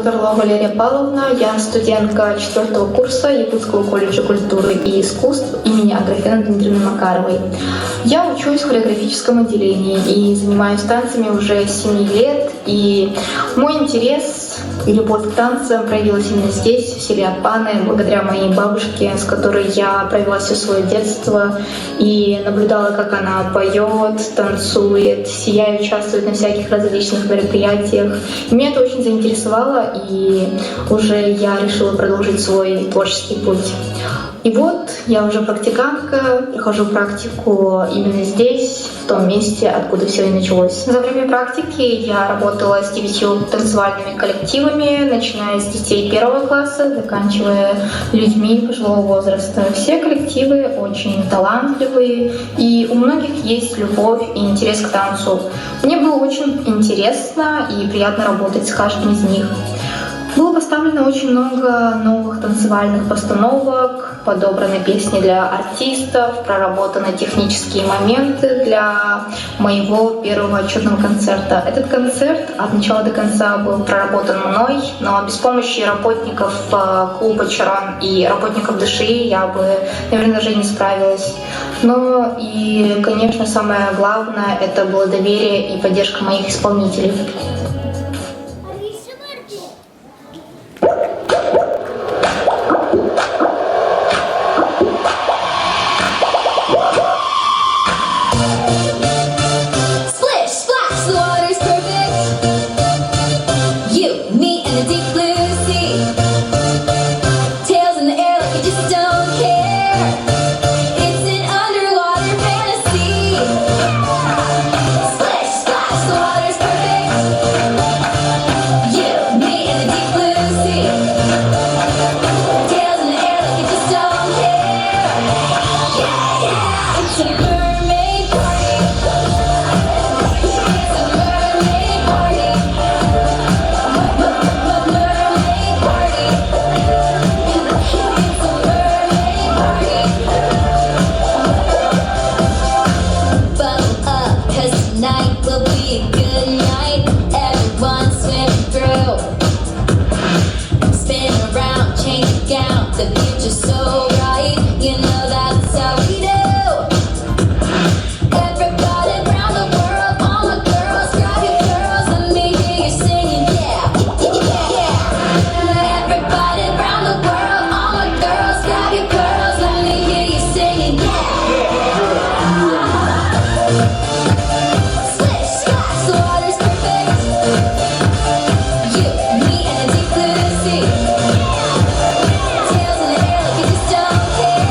зовут Орлова Валерия Павловна, я студентка четвертого курса Якутского колледжа культуры и искусств имени Аграфены Дмитриевны Макаровой. Я учусь в хореографическом отделении и занимаюсь танцами уже с 7 лет, и мой интерес и любовь к танцам проявилась именно здесь, в селе Апаны, благодаря моей бабушке, с которой я провела все свое детство и наблюдала, как она поет, танцует, сияя участвует на всяких различных мероприятиях. Меня это очень заинтересовало, и уже я решила продолжить свой творческий путь. И вот я уже практикантка, прохожу практику именно здесь, в том месте, откуда все и началось. За время практики я работала с 9 танцевальными коллективами, начиная с детей первого класса, заканчивая людьми пожилого возраста. Все коллективы очень талантливые, и у многих есть любовь и интерес к танцу. Мне было очень интересно и приятно работать с каждым из них. Было поставлено очень много новых танцевальных постановок, подобраны песни для артистов, проработаны технические моменты для моего первого отчетного концерта. Этот концерт от начала до конца был проработан мной, но без помощи работников клуба «Чаран» и работников ДШИ я бы, наверное, даже не справилась. Но и, конечно, самое главное – это было доверие и поддержка моих исполнителей. Splish, splash, the water's perfect. You, me, and the deep blue sea. Tails in the air like you just don't care. It's an underwater fantasy. Splish, splash, the water's perfect. You, me, and the deep blue sea. Tails in the air like you just don't care. Yeah, yeah, it's a mermaid party. It's a mermaid party. Mermaid party. It's a mermaid party. Buckle up, 'cause tonight will be a good night. Everyone's swimming through. Spin around, change your gown. The future's so bright. You know that's how we do. Everybody round the world, all my girls, grab your girls, let me hear you singing, yeah, yeah. Everybody round the world, all my girls, grab your girls, let me hear you singing, yeah. Splish, splash, the water's perfect. You, me, and the deep blue sea. Tails in the air like you just don't care.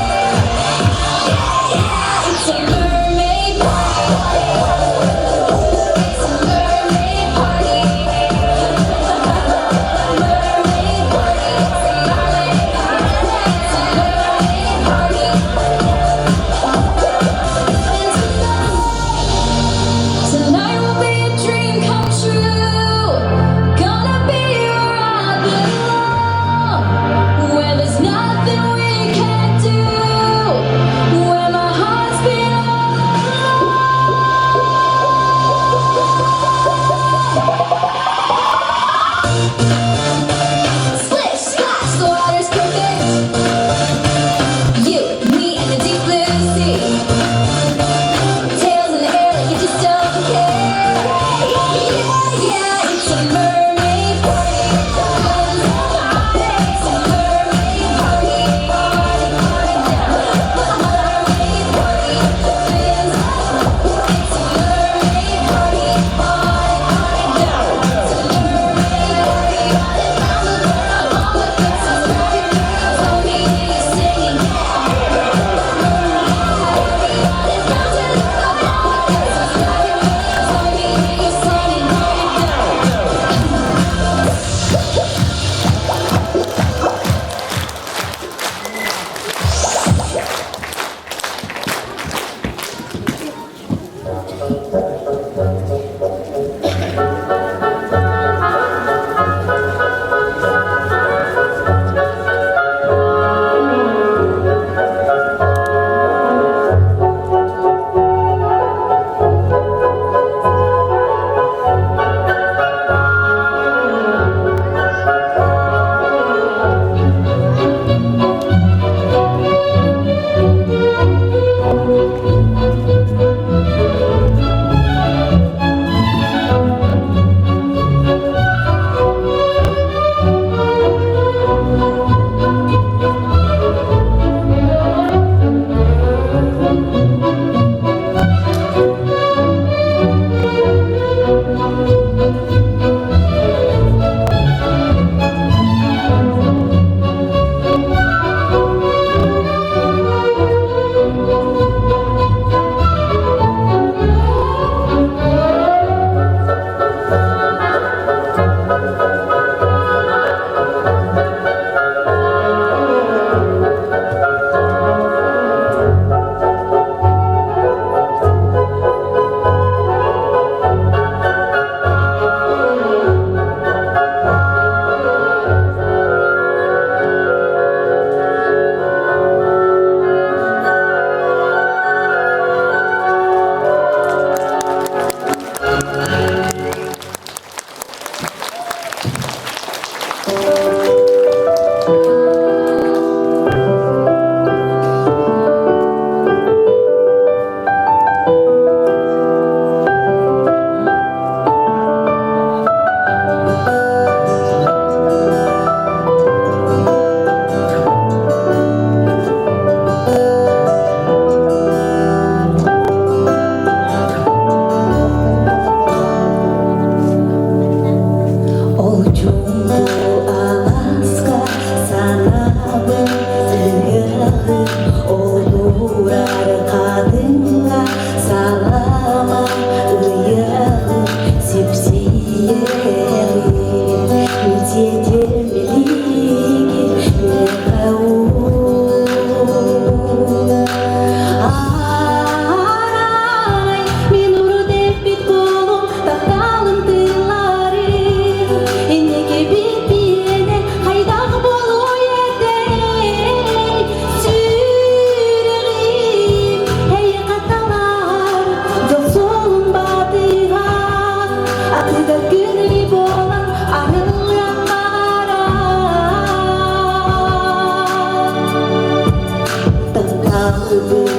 Үрүҥ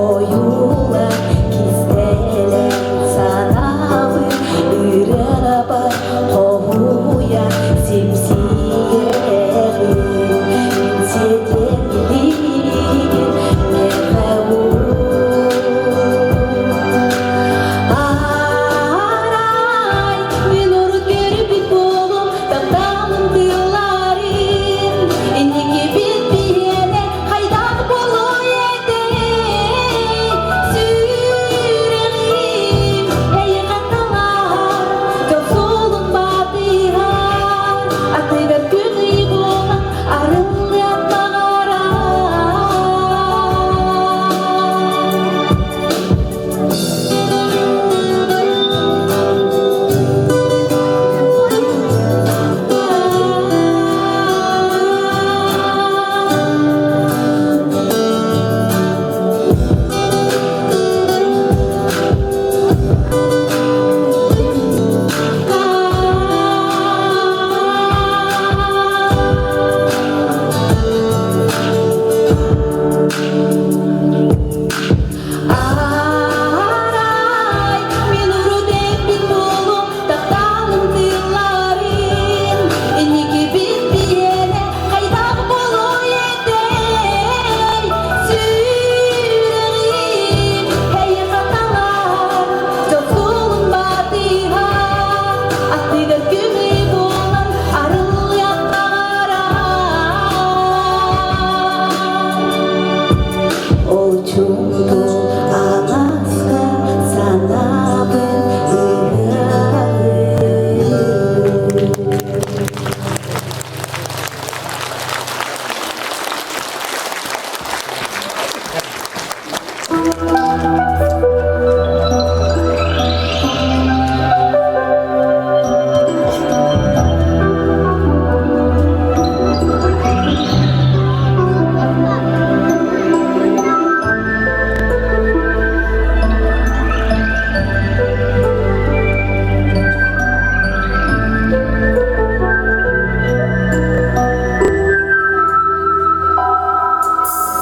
ойуулар кистэлэҥ санаабыт ырыабар хоһуйа сипсиэҕин мин сиэтиэм илиигин миэхэ Арай мин урут көрбүт буолум тапталым тылларын инникибит биһиэнэ хайдах буолуой этэй сүрэҕим эйиэхэ талаһар дьол баатыйар аттыгар күн ый буолан арыллыан баҕарар. Арай мин урут эппит буолум тапталым тылларын инникибит биһиэнэ хайдах буолуой этэй сүрэҕим эйиэхэ талар дьолсуолун батыһар аттыгар күн буолан арыллыах баҕарар. Ол чуҥкук алааска санаабын ыһыаҕын.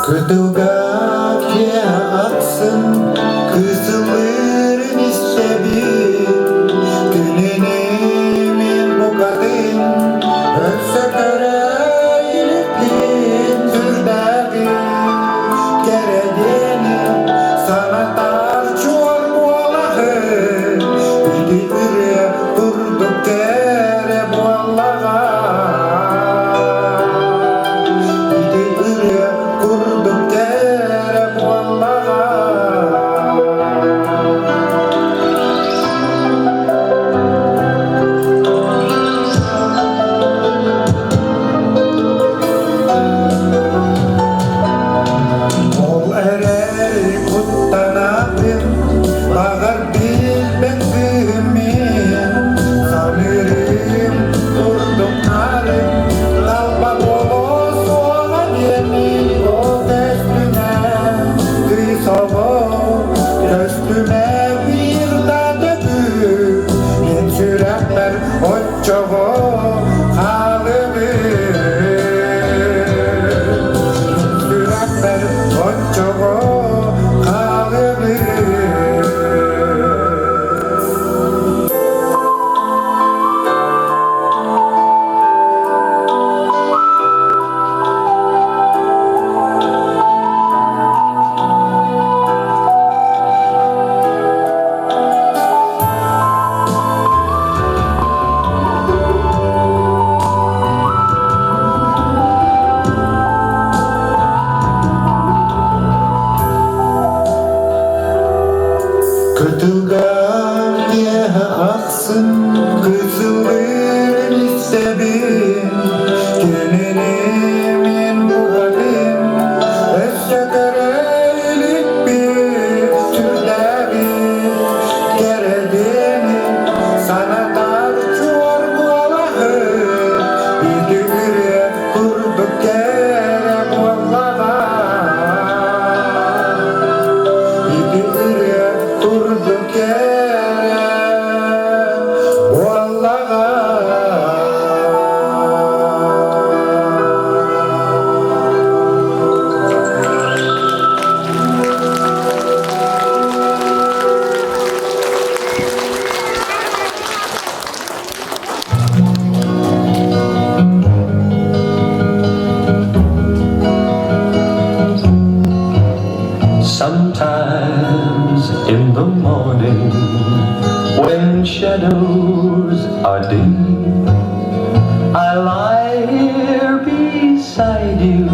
Кытылга киэ ахсын кысылырын истэбин, Кинини мин букатын өссө көрө иликпин сүрдээҕин кэрэ диэни санатар чуор буолаҕын ити ырыа курдук кэрэ буоллаҕа ити ырыа курдук кэрэ буоллаҕа. Ол эрээри куттанабын, баҕар билбэт кыһыммын, саныырым курдук нарын, талба буолуо суоҕа диэммин ол көстүмэ, кыыс оҕо көстүмэ биир да төкүр, мин сүрэхпэр оччоҕо хаалыбын. Сүрэхпэр оччоҕо хаалыбын. I lie here beside you,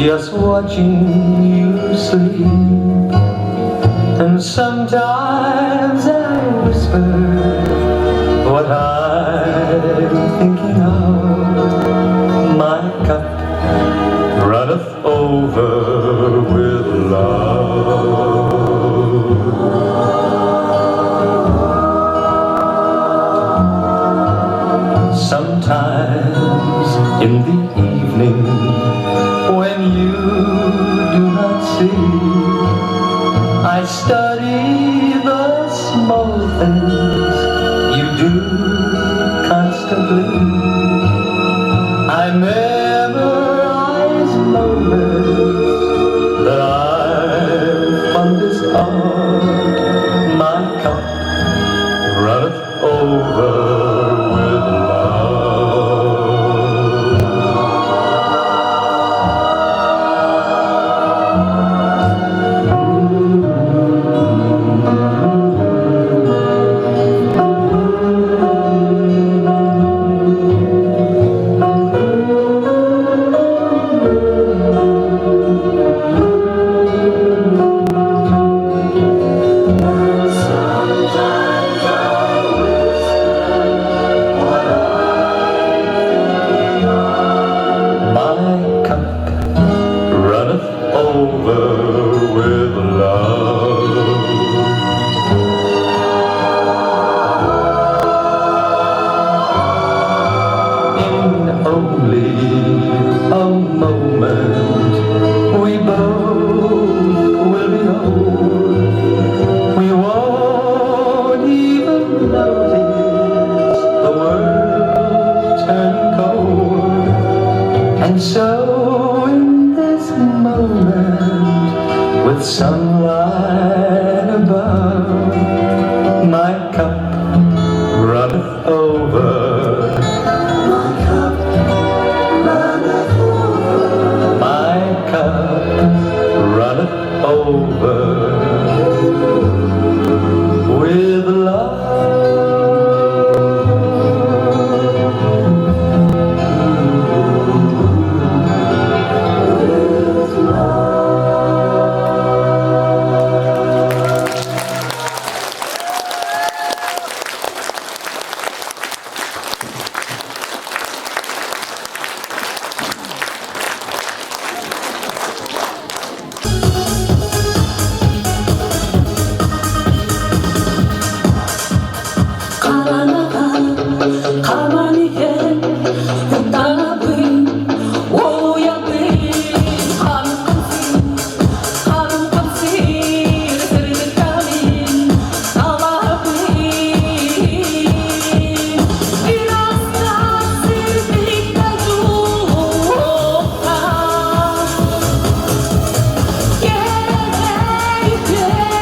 just watching you sleep. And sometimes I whisper what I'm thinking of. My cup runneth over with love. Sometimes in the evening when you do not see, I study the small things you do constantly. I memorize moments that I'm fondest of. My cup runneth over with love. Sometimes I whisper what I'm thinking of. My cup runneth over with love. In only a moment, we both will be old. We won't even notice the world turning cold. And so in this moment, with sunlight above, my cup runneth over. My cup runneth over. My cup runneth over with love. Хааман иһэн куттанабын, уойабын, ханым хамсыыр, сырдыккабын, талаһабын. Ыраастан сырдыкка дьулуһан, кэрэ үтүөҕэ.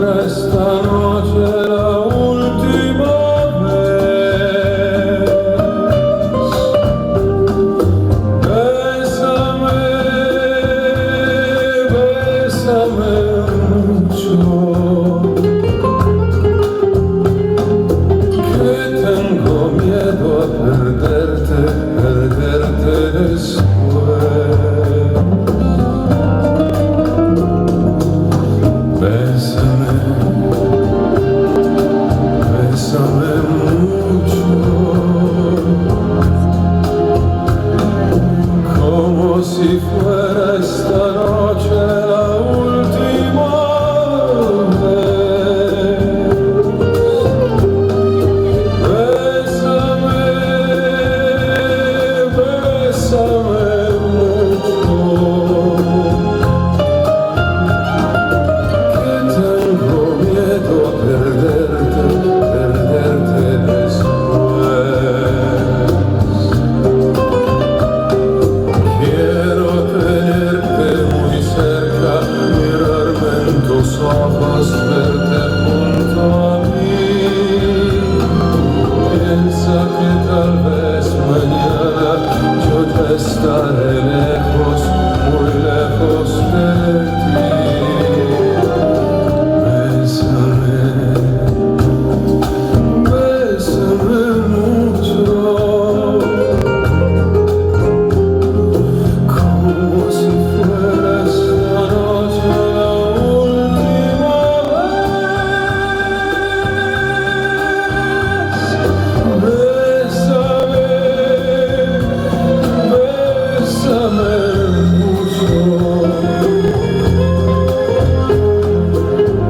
fuera esta noche la última vez. Bésame, bésame mucho, que tengo miedo a perderte, perderte después. Bésame, bésame mucho, como si fuera esta noche la última vez. Bésame, bésame mucho, que tengo miedo a perderte, perderte después. Quiero tenerte muy cerca, mirarme en tus ojos, verte junto a mí. Piensa que tal vez mañana yo ya estaré lejos, muy lejos de ti. Bésame, bésame mucho, como si fuera esta noche la última vez. Bésame, bésame mucho,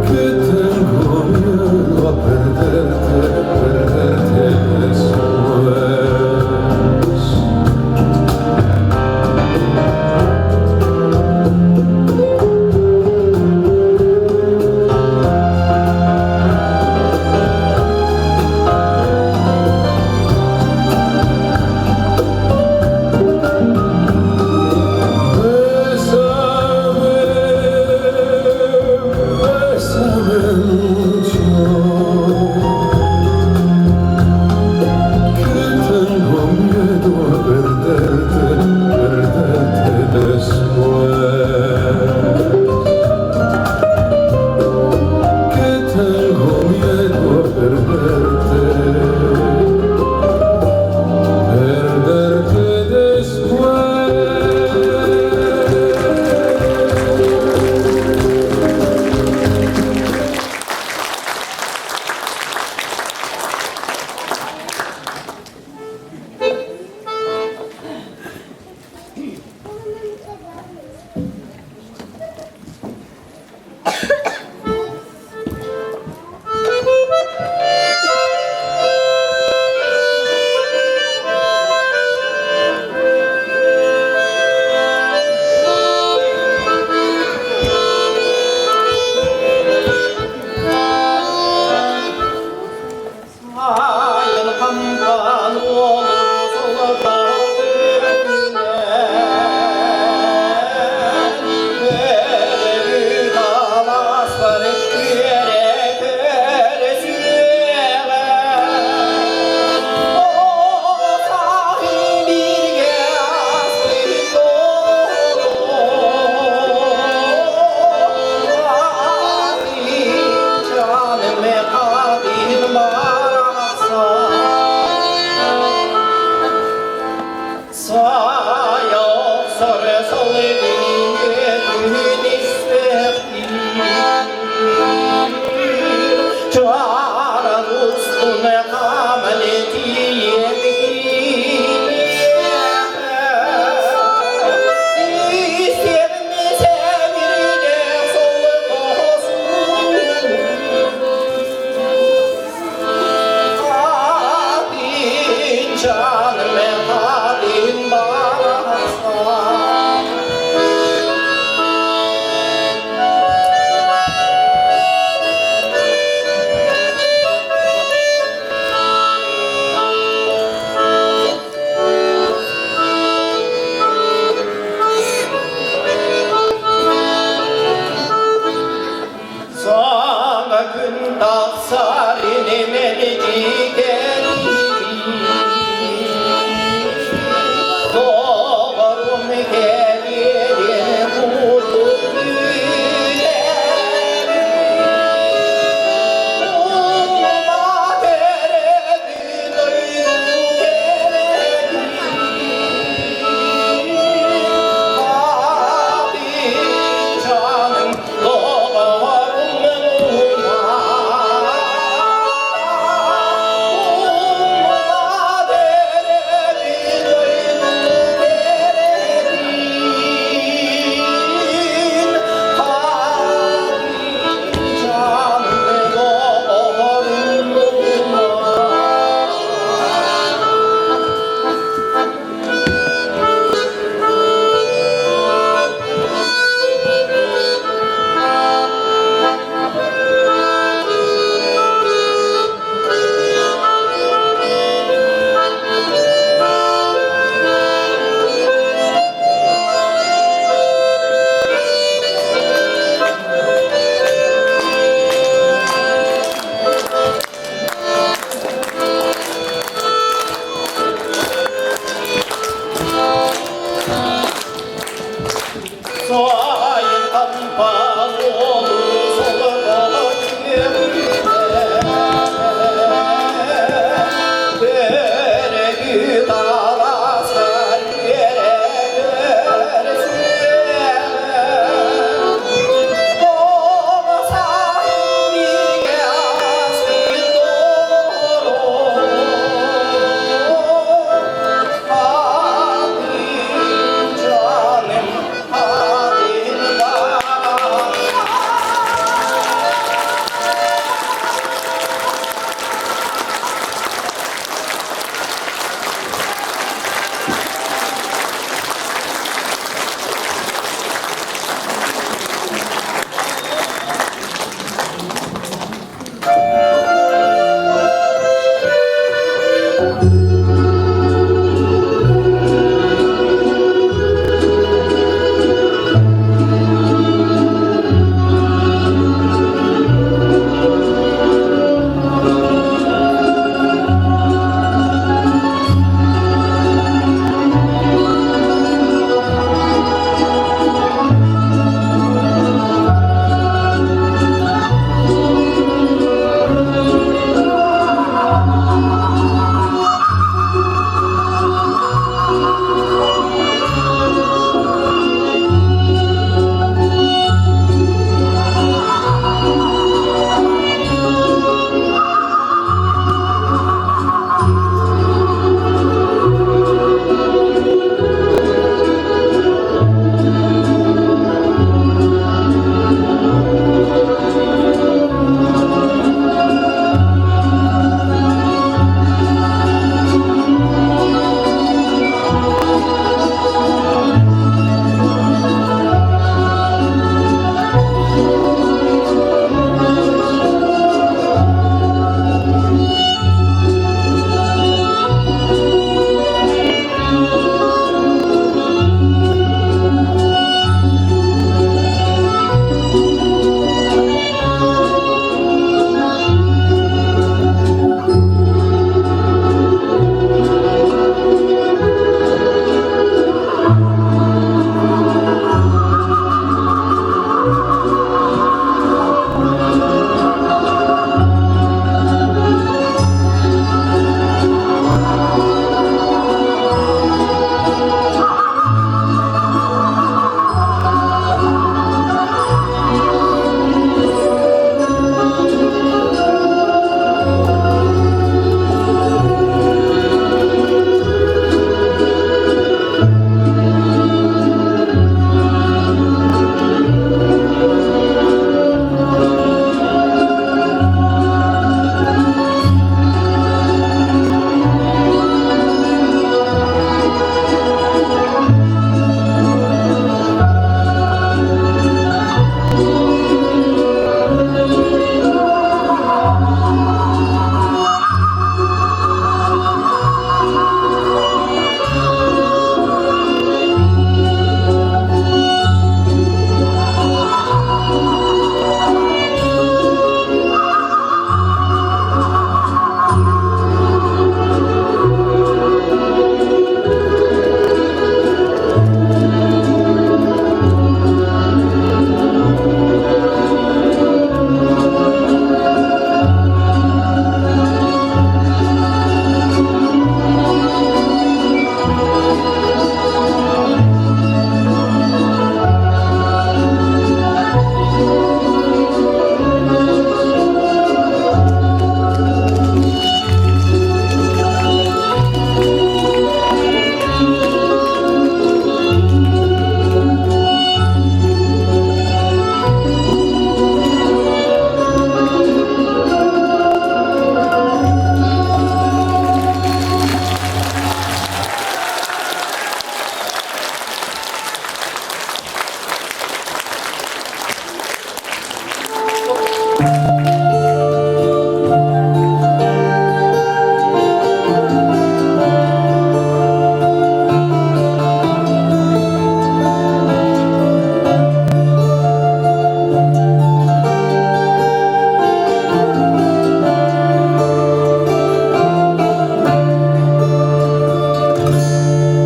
que tengo miedo a perderte, perderte después. Bésame, bésame mucho, que tengo miedo a perderte, perderte después. Que tengo miedo a perderte, perderte después. Айылғамған ол Күн тахсар мэлдьи Доҕорум кэлиэн курдук Умма кэрэтин дойду кэрэтин Доҕорум.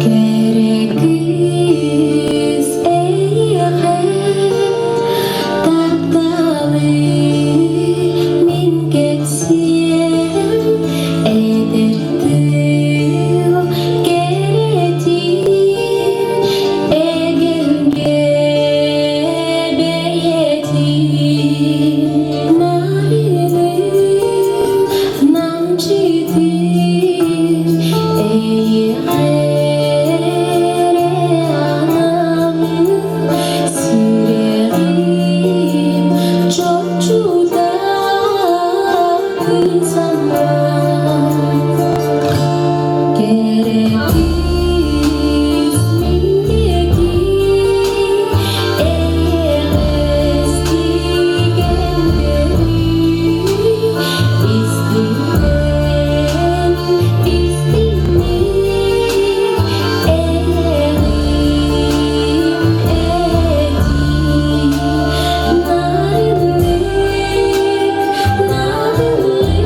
Кэрэ кыыс эйиэхэ тапталы мин кэпсиэм эдэр тыл кэрэтин эгэлгэ бэйэтин нарынын намчытын эйиэхэ эрэ анаммыт сүрэҕим чопчута санаан Кэрэ кыыс мин диэки эйэҕэстик эн көрүүй, истиҥтэн истиҥник эйэҕим этиий, нарыннык наҕыллык.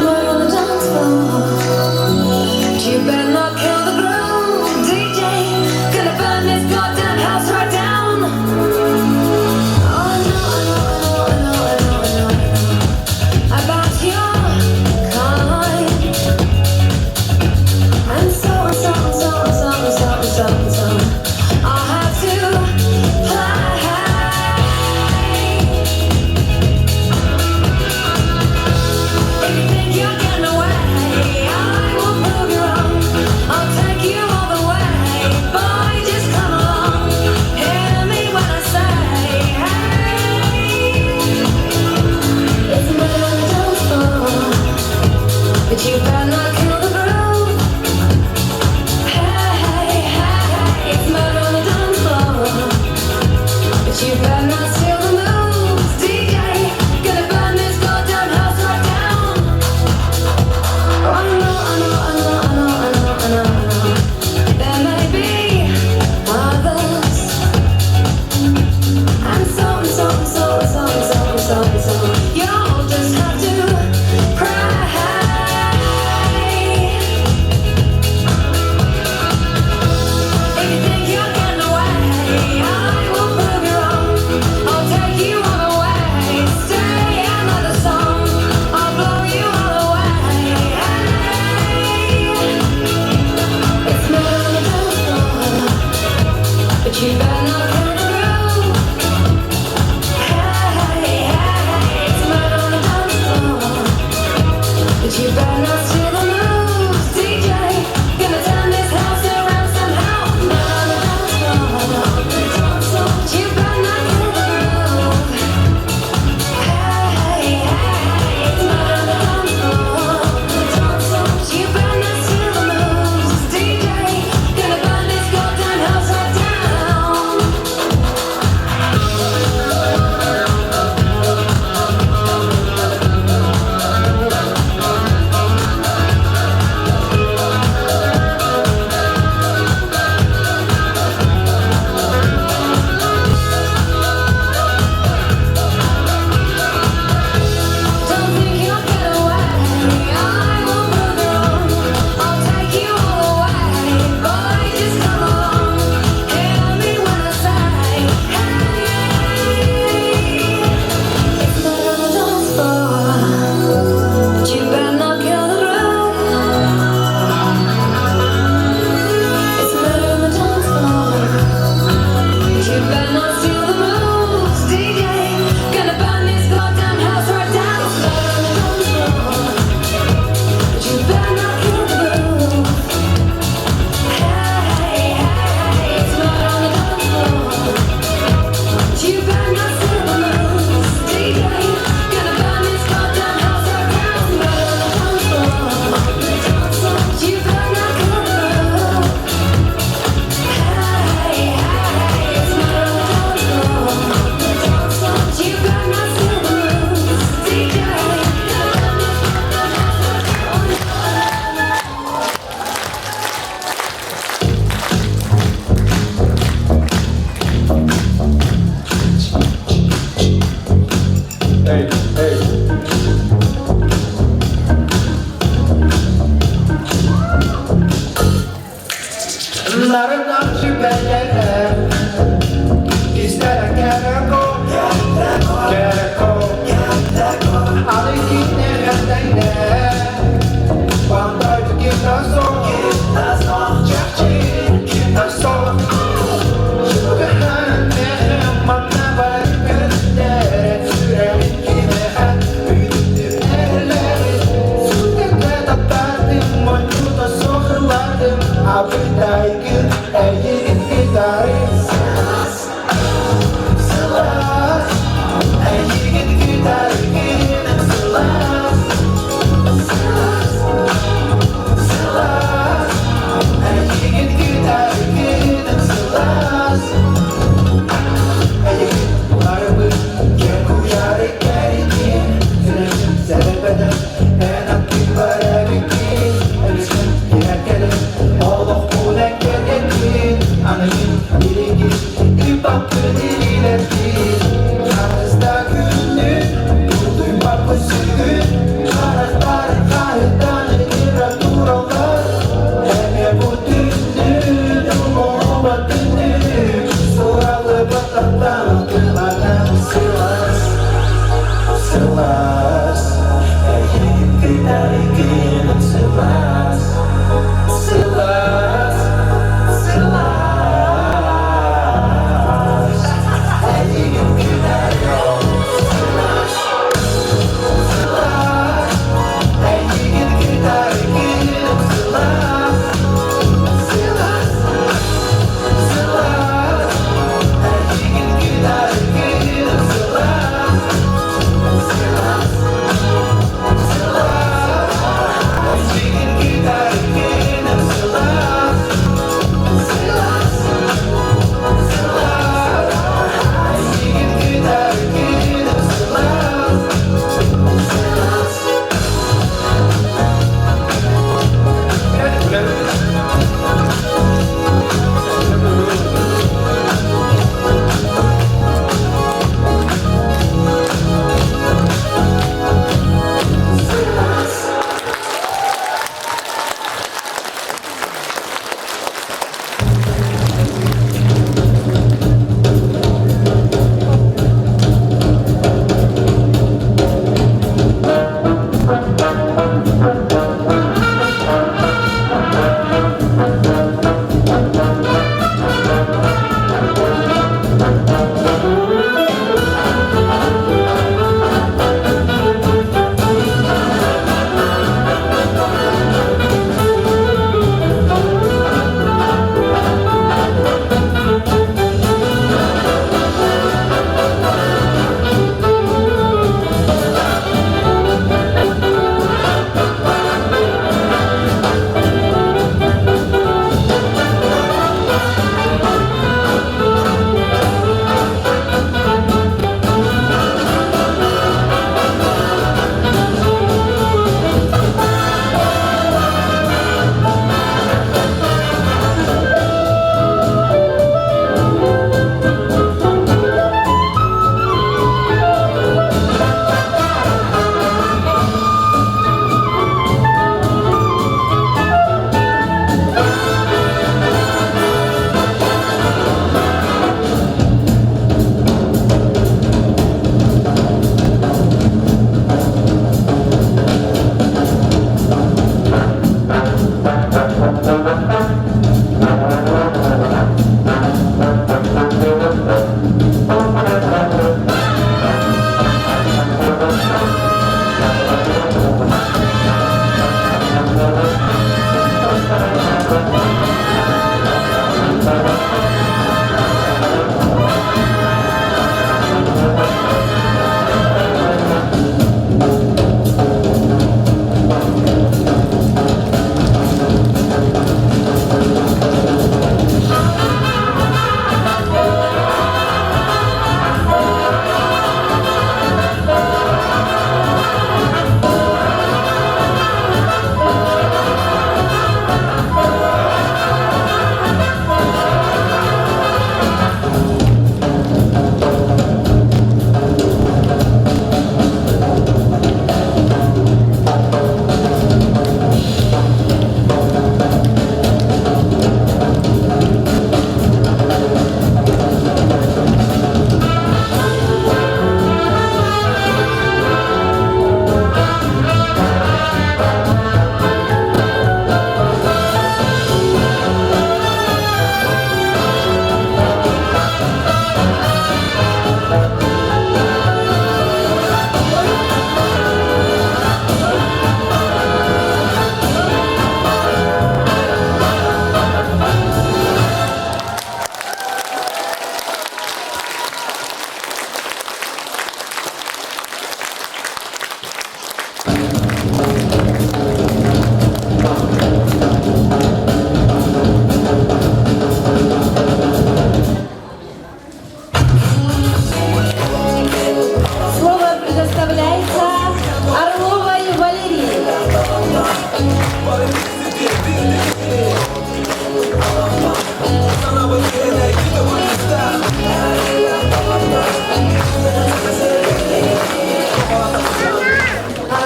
We're on the dance floor. You better not kill the groove, DJ. Gonna burn this goddamn house right down. Oh, I know, I know, I know, I know, I know, I know about your kind. And so, and so, and so, and so, and so, and so, and so, I'll have to play. If you think you're getting away, I will prove you wrong. I'll take you all the way. Boy, just come along. Hear me when I say, hey. It's a murder on the dance floor, but you better not kill the groove. Hey, hey, hey, it's murder on the dance floor, but you better not steal the moves. DJ, gonna burn this goddamn house right down. Oh, I know, I know, I know, I know, I know, I know, I know. There may be others. And so and so and so and so and so and so and so. You'll just have to pray. If you think you're getting away, I will prove you wrong. I'll take you all the way. Stay another song. I'll blow you all away. Hey, it's murder on the dance floor, but you better not kill the groove. Hey, hey, it's murder on the dance floor, but you better not steal the moves. DJ, gonna turn this house around somehow. Murder on the dance floor, but you better not kill the groove. Hey, hey, it's murder on the dance floor, but you better not steal the moves. DJ, gonna burn this goddamn house right down.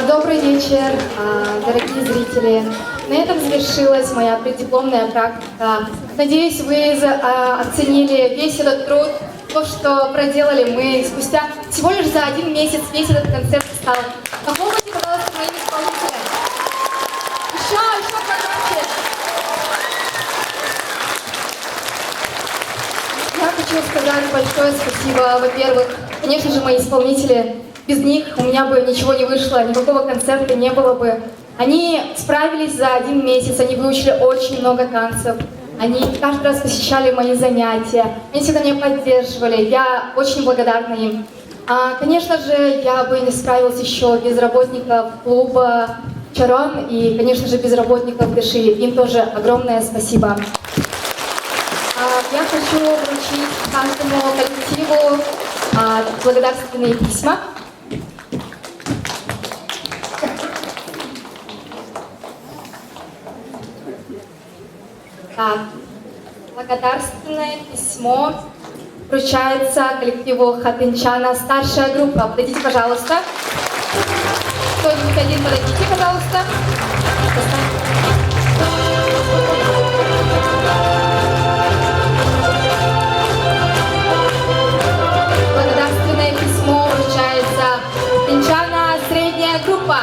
Добрый вечер, дорогие зрители. На этом завершилась моя преддипломная практика. Надеюсь, вы оценили весь этот труд, то, что проделали мы спустя всего лишь за один месяц, весь этот концерт стал. Похлопайте, пожалуйста, моим исполнителям. Еще, еще погромче. Я хочу сказать большое спасибо, во-первых, конечно же, мои исполнители. Без них у меня бы ничего не вышло, никакого концерта не было бы. Они справились за один месяц, они выучили очень много танцев. Они каждый раз посещали мои занятия, они всегда меня поддерживали. Я очень благодарна им. Конечно же, я бы не справилась еще без работников клуба Чорон и, конечно же, без работников Дыши. Им тоже огромное спасибо. Я хочу вручить каждому коллективу благодарственные письма. Так, благодарственное письмо вручается коллективу Хатынчана. Старшая группа. Подойдите, пожалуйста. Кто-нибудь один подойдите, пожалуйста. Поставь. Благодарственное письмо вручается Хатынчана, средняя группа.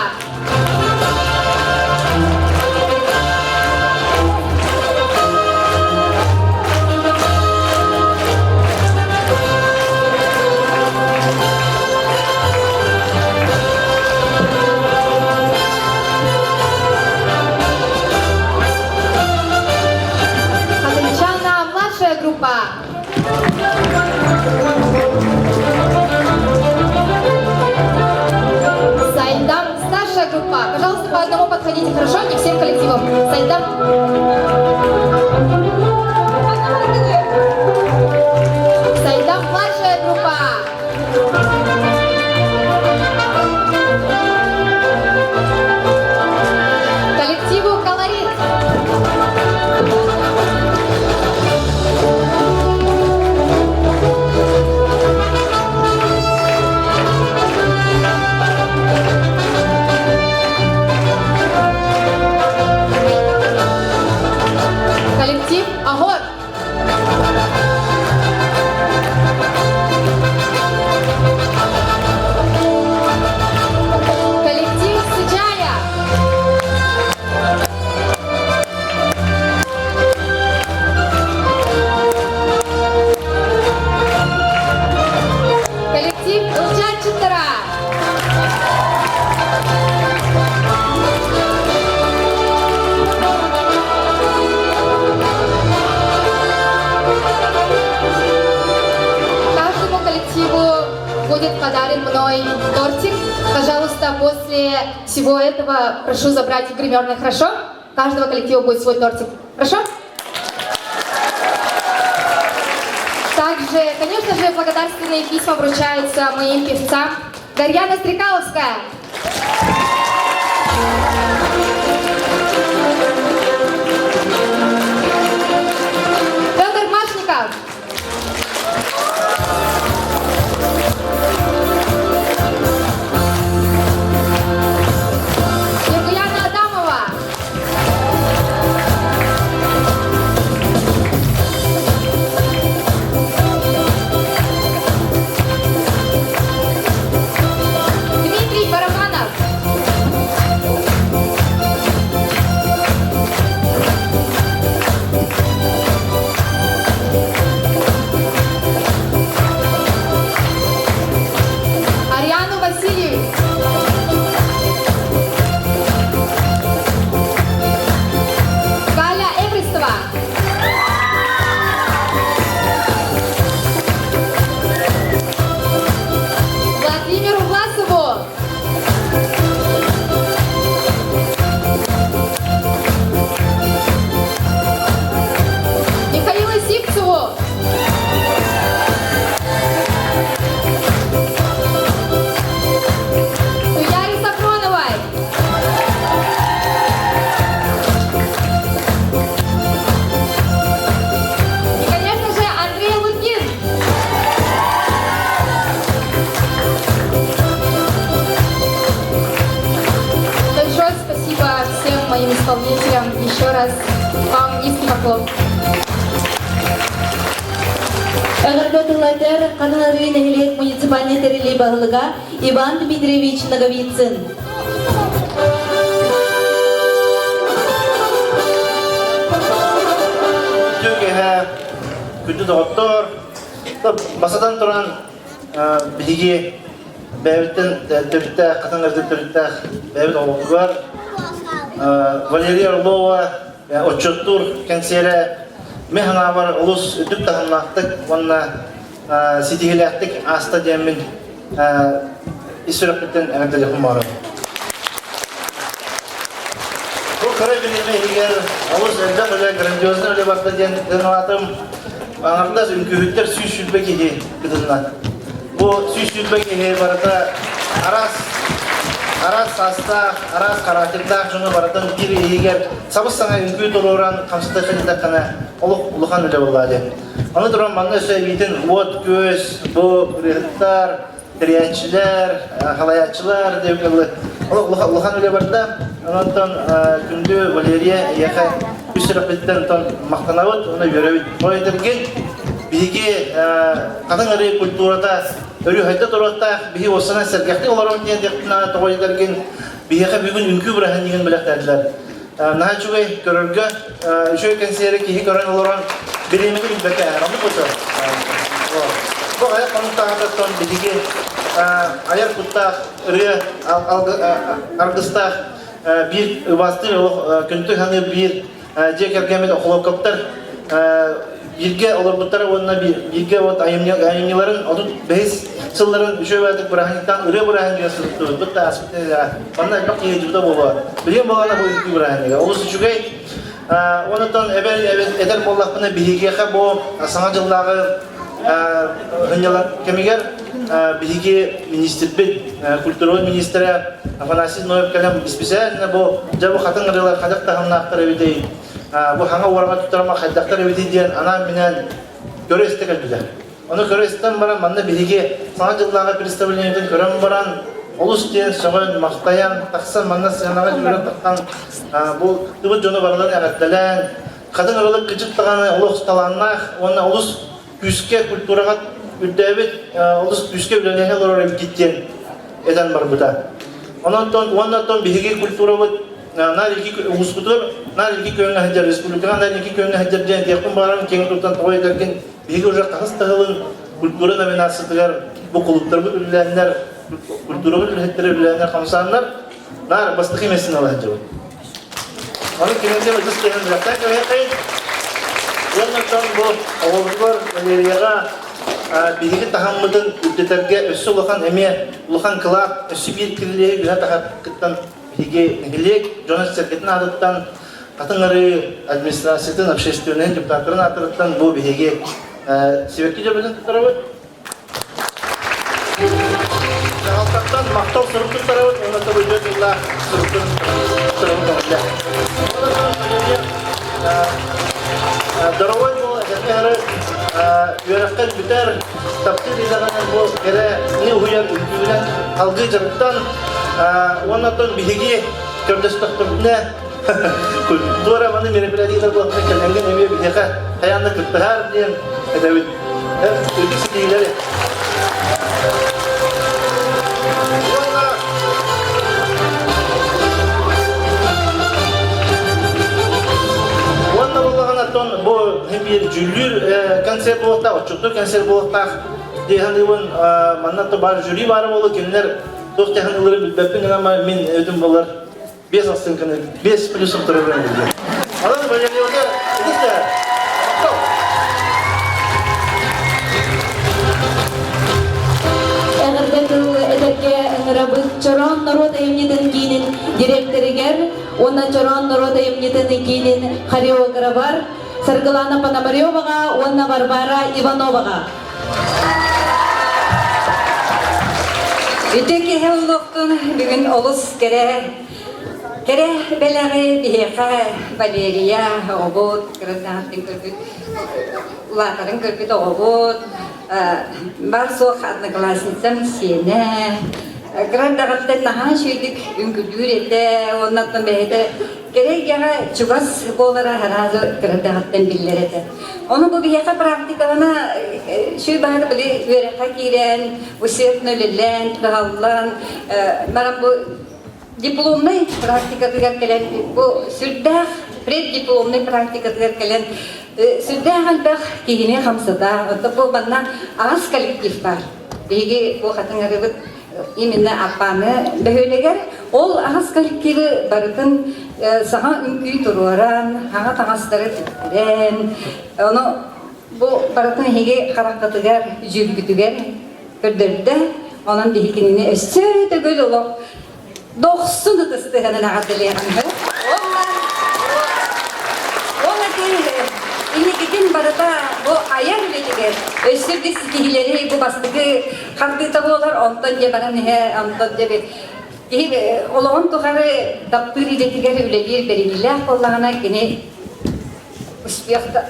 Хатынчана, младшая группа. Сайдам, старшая группа. Пожалуйста, по одному подходите, хорошо? Не всем коллективом. Сайдам. По одному подходи. Сайдам, младшая группа. Коллективу «Колорит». Коллектив «Агор». Коллектив «Сыдьяя». Коллектив «Ылдьааччыттара». Каждому коллективу будет подарен мной тортик. Пожалуйста, после всего этого прошу забрать в гримерной, хорошо? У каждого коллектива будет свой тортик. Хорошо? Также, конечно же, благодарственные письма вручаются моим певцам. Дарьяна Стрекаловская. Федор Машников. Нюргуяна Адамова. Дмитрий Барабанов. исполнителям еще раз вам низкий поклон. Эҕэрдэ тыллатар Хатыҥ-Арыы нэһилиэк муниципальнай тэриллии баһылыга Иван Дмитриевич Ноговицын. Үтүө күндү доҕоттор, басатан туран биһиги бэйэбиттэн төрүттээх, Хатыҥ-Арыыттан төрүттээх бэйэбит оҕобутугар Валерия Орлова отчуоттуур кэнсиэрэ мин санаабар олус үрдүк таһымнаахтык уонна ситиһиилээхтик ааста диэммин ис сүрэхпиттэн эҕэрдэлиэхпин баҕарабын. Бу кыра бириэмэ иһигэр олус элбэх үлэ, грандиознай үлэ барда диэн сыаналаатым. Аҥардас үҥкүүһүттэр 120 киһи кытынна. Бу 120 киһи барыта араас араас саастаах, араас характердаах дьону барытын биир иһигэр сабыс-саҥа үҥкүү туруоран хамсата сылдьаххына олох улахан үлэ буолла диэн. Аны туран манна өссө эбиитин уот-күөс, бу ырыаһыттар, тэрийээччилэр, халайааччылар диэбиккэ дылы олох улахан үлэ барда. Онтон күндү Валерия эйиэхэ үс сүрэхпититтэн онтон махтанабыт уонна үөрэбит. Ол этэргин биһиги хатыҥ арыы культурата өрүү хайда туруохтаах, биһи уоссанан сэргэхтик олоробут диэн диэхпин тоҕо этэргин биһиэхэ бүгүн үҥкүү бырааһынньыгын бэлэхтээтилэр. Наһаа үчүгэй көрөргө, үчүгэй кэнсиэри киһи көрөн олорон бириэмэни билбэккэ оннук буту. Бу айар хонуктааҕыттан биһиги айар куттаах ырыа аргыстаах биир убаастыыр олох күндү саныыр биир дьиэ кэргэммит Охлопковтар бииргэ олорбуттара уонна бииргэ вот айымньыларын 35 сылларын үчүгэй бырааһынньыктаан ырыа бырааһынньыга сырыттыбыт да ааспыт манна элбэх киһи дьыбыта буолуо билигин буолана бу үҥкүү бырааһынньыга олус үчүгэй онтон эбэр этэр буоллахпына биһигиэхэ бу саҥа дьыллааҕы ынньалар кэмигэр биһиги министрбит культура министрэ Афанасий Ноев кэлэн исписээн бу дьэ бу хатыҥ ырыалар хайдах таһымнаахтар эбитий бу хаҥа уораҕа туттарама хайдахтар эбитий диэн анаан-минээн көрө-истэ кэлбитэ. Ону көрө-истэн баран манна биһиги Саҥа дьыллааҕы представлениетын көрөн баран олус диэн сөҕөн, махтайан, тахсан манна сценаҕа дьүөрэн тахсан бу кыттыбыт дьону барыларын эҕэрдэлээн, хатыҥ ырылык кычыт даҕаны олус талааннаах уонна олус күүскэ культураҕа үрдээбит, олус күүскэ үлэлэһэ олорор эбиккит диэн этэн барбыта. Онон уонна оттон биһиги культурабыт наар ики улууспутугар наар ики күөҥҥэ сылдьар республикаҕа наар ики күөҥҥэ сылдьар диэн этиэхпин баҕарабын киэҥ туттан тоҕо этэргин биһиги уже хаһыс да сылын культура номинациятыгар бу кулууптарбыт үлэлээннэр культурабыт үлэһиттэрэ үлэлээннэр хамсааннар наар бастакы миэстэни ала сылдьабыт. Ону кинилэргэ ытыс тыаһын бэлэхтээн кэбиһиэххэйин. Уонна оттон бу оҕолорбутугар Валерияҕа биһиги таһыммытын үрдэтэргэ өссө улахан эмиэ улахан кылаат өссө биир кирилиэһи үһэ таһаргыттан биһиги нэһилиэк дьонун-сэргэтин аатыттан Хатыҥ Арыы администрациятын общественнай депутаттарын ааттарыттан бу биһиги сибэкки дьөбүтүн туттарабыт. Дьаһалтаттан махтал сурук туттарабыт уонна тобуйдуо тыллаах суруктун туттарабыт. Дорогой буол этэҥҥэ үөрэххин бүтэр, таптыыр идэҕинэн бу кэрэни уһуйар үҥкүүнэн алгыы дьарыктан уонна оттон биһиги көрдөстөхпүтүнэ культура маны мероприятиелар буоллахтар кэлэҥҥин эмиэ биһиэхэ хайаан да кыттыһаар диэн этэбит. Үрдүк ситиһиилэри. Уонна буоллаҕына оттон бу биир дьүүллүүр концерт буолуохтаах, отчуттуур концерт буолуохтаах дии саныыбын. Манна то баар жюри баара буолуо, кинилэр туох технологиялары билбэппин гынан мин өтүм болар 5 оценканы 5 плюсом турарым диэн. Онон Валерийга ытыс Эҕэрдэ тыл этэргэ ыҥырабыт Чороон норуот айымньытын киинин дириэктэригэр уонна Чороон норуот айымньытын киинин хореограбар Саргылана Пономареваҕа уонна Варвара Ивановаҕа. Үтүө киһи олохтун бүгүн олус кэрэ кэрэ бэлэҕи биһиэхэ Валерия оҕобут кырасаахтын көрбүт улаатарын көрбүт оҕобут бар суох одноклассницам сиэнэ. Кыра эрдэҕиттэн наһаа үчүгэйдик үҥкүүлүүр этэ, уонна бэйэтэ кэрэ эйгэҕэ чугас буолара сразу кыра эрдэҕиттэн биллэр этэ. Ону бу биһиэхэ практикалана үчүгэй баһары били үөрэххэ киирэн, усердно үлэлээн, кыһаллан, баран бу дипломнай практикатыгар кэлэн бу сүрдээх преддипломнай практикатыгар кэлэн сүрдээх элбэх киһини хамсата. Оттон бу манна аҕыс коллектив баар. Биһиги бу хатыҥ арыыбыт именно Аппааны бөһүөлэгэр ол аҕыс коллективы барытын саҥа үҥкүү туруоран, хаҥа таҥастары тиктэрэн, ону бу барытын эһиги хараххытыгар, дьүүлгүтүгэр көрдөрдө. Онон биһи кинини өссө төгүл олох дохсун ытыстыһанын эҕэрдэлиэҕин Ол инникитин барыта бу айар үлэтигэр өссө да ситиһиилэри бу бастакы хардыыта буолар, онтон дьэ баран иһэ, онтон дьэ киһи олоҕун тухары таптыыр идэтигэр үлэлиир бэриниилээх буоллаҕына кини успехта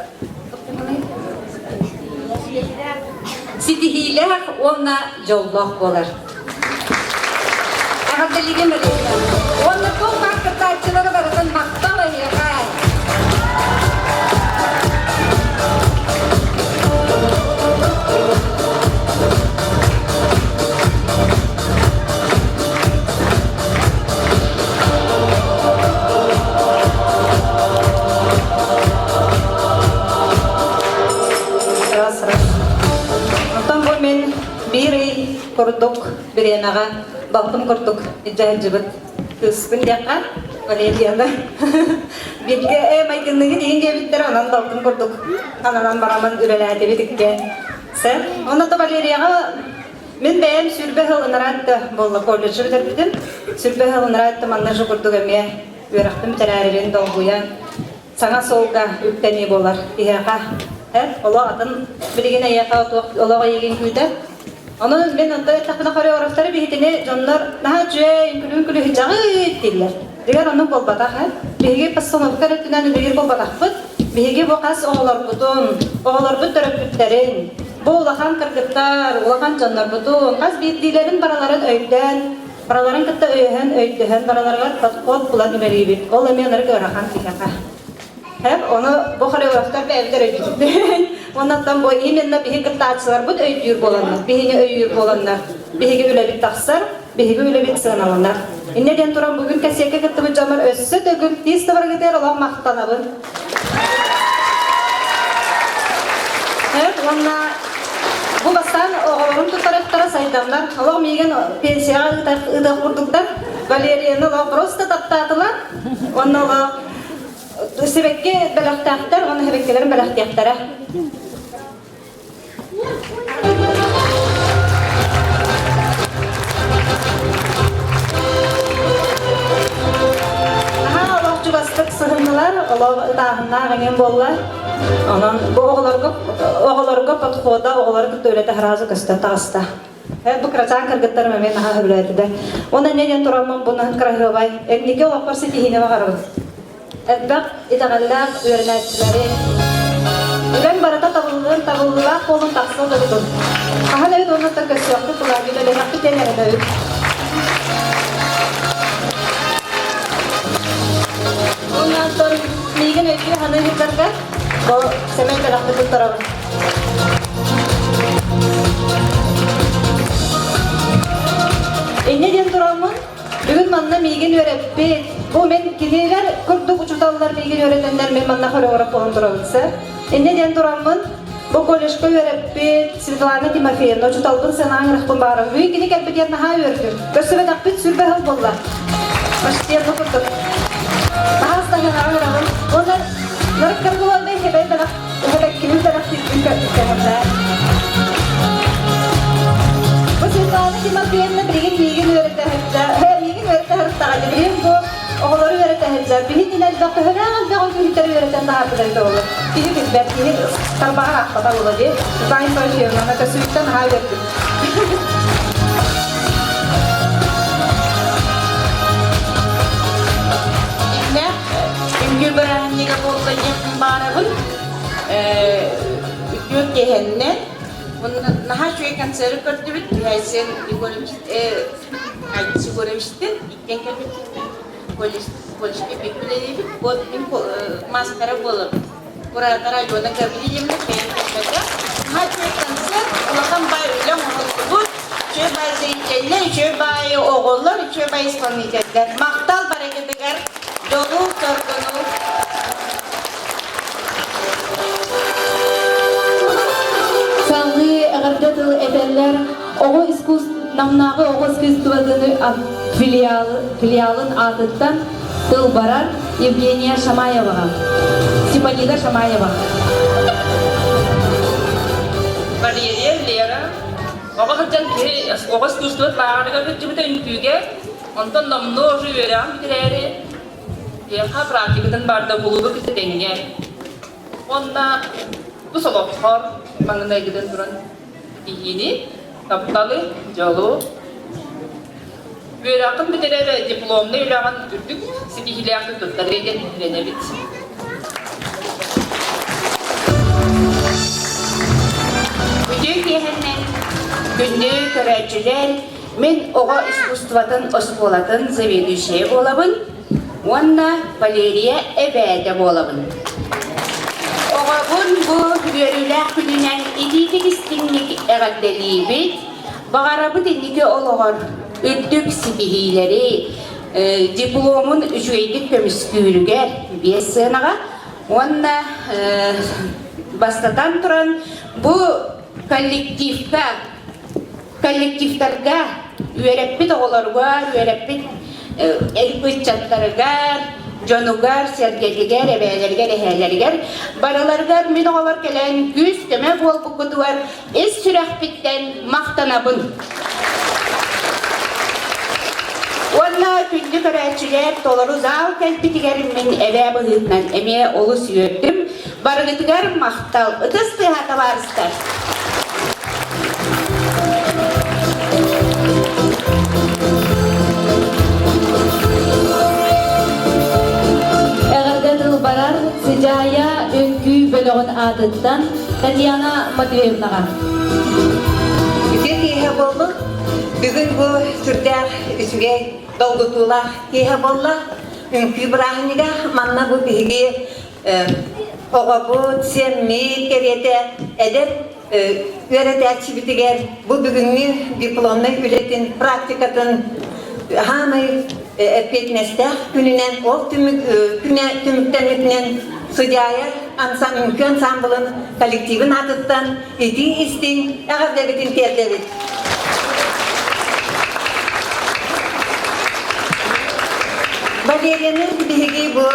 ситиһиилээх уонна дьоллоох буолар. Эҕэрдэлиигин Мария. Уонна туох баар кыттааччылары барытын махтал эһиэхэ. Раз, раз. Онтон бу мин биир ый курдук бириэмэҕэ балтым курдук илдьэ сылдьыбыт кыыспын диэххэ Валерияны бииргэ ээ майгынныгын иһин диэбиттэрэ онон балтым курдук ананан бараммын үлэлээтибит икки сэ онно то Валерияҕа Мин бэйэм 20 сыл ынараатта буолла колледжы бүтэрбитим. 20 сыл ынараатта манна же курдук эмиэ үөрэхпин бүтэрээрибин долгуйан саҥа суолга үктэнии буолар киһиэхэ. Эр олох атын билигин эйиэхэ олох эйигин күүтэр. Онон мин онто эттэхпинэ хореографтары биһитини дьоннор наһаа үчүгэй үҥкүлүүн күлүһүдьэҕит дииллэр. Дигэр оннук буолбатах ээ. Биһиги постановка өттүнэн үлэлиир буолбатахпыт. Биһиги бу хас оҕолорбутун, оҕолорбут төрөппүттэрин, бу улахан кыргыттар, улахан дьоннорбутун, хас биирдиилэрин бараларын өйдөөн, бараларын кытта өйөһөн, өйдөһөн бараларыгар подход булан үлэлиибит. Ол эмиэ ынырык ыарахан киһиэхэ. Һэп, ону бу хореографтар бэйэбит өйдүүбүт. Оннуттан бу именно биһи кыттааччыларбыт өйдүүр буоланнар, биһини өйүүр буоланнар, биһиги үлэбит тахсар, биһиги үлэбит сыаналанар. Инньэ диэн туран бүгүн кэсиэккэ кыттыбыт дьоммор өссө төгүл тиис табаргытыгар олох махтанабын. Уонна бу бастаан оҕолорум туттарыахтара сайданнар. Олох миигин пенсияҕа ыытыах курдуктар. Валерияны олох просто таптаатылар. Уонна олох сибэкки бэлэхтээхтэр уонна сибэккилэрин бэлэхтиэхтэрэ. Наһаа олох чугастык сыһыннылар, олох ытааһыннаах эҥин буолла. Онон бу оҕолорго оҕолорго подхода оҕолору кытта үлэтэ сразу көстөн таҕыста. Бу кырачаан кыргыттарым эмиэ наһаа сөбүлээтилэр. Уонна эмиэ диэн тураммын бу кыраһыабай энники олохпор ситиһиини баҕарабын. Элбэх итэҕэллээх үөрэнээччилэри үлэҥ барыта табыллыан табыллыылаах буолун тахса дойдун. Хаһан эбит уоннаттан көрсүөхпүт булаан үлэлэһиэхпит диэн эрэнэбит. Оннооттон миигин өйдүү саныы сылдьарга бу сэмэй бэлэхпитин туттарабын. Инньэ диэн тураммын Бүгүн манна миигин үөрэппит, бу мин кинилэр курдук учууталлар миигин үөрэтэннэр мин манна хореограф буолан турабын сэр. Инньэ диэн тураммын, бу колледжка үөрэппит Светлана Тимофеевна учууталбын санаан ырахпын баарым. Бүгүн кини кэлбитигэр наһаа үөрдүм. Көрсүбэтэхпит сүрбэ сыл буолла. Почти бу курдук. Наһаа астаһыаҕа ырабын. Уонна нарыккар буолан хэбэй бэлэх, хэбэккибин бэлэх тиийбин көрдүм. Бу Светлана Тимофеевна билигин миигин үөрэтэ сылдьар. Миигин үөрэтэ сырыттаҕа билигин бу оҕолору үөрэтэ сылдьар. Биһи ин элбэх төһөлөөх элбэх үҥкүүһүттэри үөрэтэн таһаарбыта эбитэ буолуо. Киһи билбэт, киһи тарбаҕар аахпата буолуо дии. Светлана Тимофеевна көсүбүттэн наһаа үөрдүм. Дьиҥнээх үҥкүү бырааһынньыга буолла диэхпин баҕарабын. Үтүө киэһэннэн Наһаа үчүгэй концеры көрдүбүт. Айсен Егорович. Айдын Егоровичтыын иккиэн кэлбиппит. Колледж, колледжка бииргэ үлэлиибит. Вот мин маастара буолабын. Куратор Алена Гаврильевна бэйэм көрбөтө. Наһаа үчүгэй концерт, улахан баай үлэ оҥоһуллубут. Үчүгэй баай зрителлэр, үчүгэй баай оҕолор, үчүгэй баай исполнителлэр. Махтал барыгытыгар, дьолу, соргуну. Салгыы эҕэрдэ тыл этэллэр оҕо искусств Намнааҕы оҕо искусствотын филиалын аатыттан тыл барар Евгения Шамаеваҕа. Степанида Шамаева. Валерия, Лера, оҕо сылдьан киһи оҕо искусствот лааҕырыгар сылдьыбыта үҥкүүгэ, онтон номнуо уже үөрэҕин бүтэрээри, Леха практикатын барда кулуубу кытта тэҥҥэ. Уонна тус олоххор маҥнайгытын туран киһини, тапталы, дьолу, үөрэххин бүтэрэр дипломнай үлэҕин үрдүк ситиһиилээхтик туттарыа диэн эрэнэбит. Үтүө киэһэннэн күндү көрөөччүлэр, мин оҕо искусствотын оскуолатын заведующайа буолабын уонна Валерия эбээтэ буолабын. Оҕобун бу үөрүүлээх күнүнэн итиитик истиҥник эҕэрдэлиибит, баҕарабыт инники олоҕор үрдүк ситиһиилэри, дипломун үчүгэйдик көмүскүүрүгэр биэс сыанаҕа уонна бастатан туран бу коллективка коллективтарга үөрэппит оҕолоругар, үөрэппит ыччаттарыгар, дьонугар, сэргэтигэр, эбээлэригэр, эһээлэригэр барыларыгар мин оҕолор кэлэн күүс-көмө буолбуккутугар ис сүрэхпиттэн махтанабын. Уонна күндү көрөөччүлэр толору зал кэлбитигэр мин эбээ быһыытынан эмиэ олус үөрдүм. Барыгытыгар махтал. Ытыс тыаһа табаарыстар! Эҕэрдэ тыл барар Сыдьаайа үҥкүү бөлөҕүн аатыттан Татьяна Матвеевнаҕа. Үтүө киэһэ буоллун. Бүгүн бу сүрдээх үчүгэй долгутуулаах киэһэ буолла. Үҥкүү бырааһынньыга манна бу биһиги оҕобут, сиэммит кэриэтэ эдэр үөрэтээччибитигэр бу бүгүҥҥү дипломнай үлэтин практикатын хаамай эппиэтинэстээх күнүнэн ол түмүк күнэ түмүктэммитинэн Сыдьаайа үҥкүү ансаамбылын коллективын аатыттан итии истиҥ эҕэрдэбитин тиэрдэбит. Валерияны биһиги бу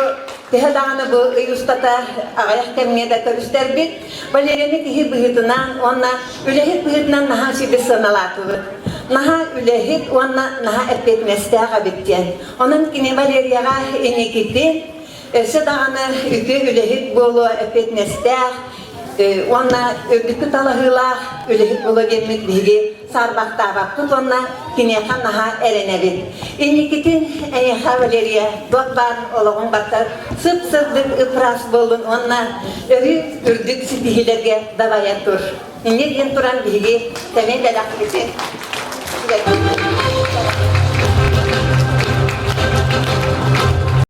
Төһө даҕаны бу ый устата аҕыйах кэмҥэ да көрүстэрбит, Валерияны киһи быһыытынан уонна үлэһит быһыытынан наһаа үчүгэй сыаналаатыбыт. Наһаа үлэһит уонна наһаа эппиэтинэстээх эбит диэн. Онон кини Валерияҕа инникитин өссө даҕаны үтүө үлэһит буолуо, эппиэтинэстээх уонна үрдүкү талаһыылаах үлэһит буолуо диэммит биһиги саарбахтаабаппыт уонна киниэхэ наһаа эрэнэбит. Инникитин эйиэхэ, Валерия, туох баар олоҕуҥ баттар сып-сырдык ыпраас буоллун уонна өрүү үрдүк ситиһиилэргэ дабайа тур. Инньэ диэн туран биһиги сэмэй бэлэхпитин.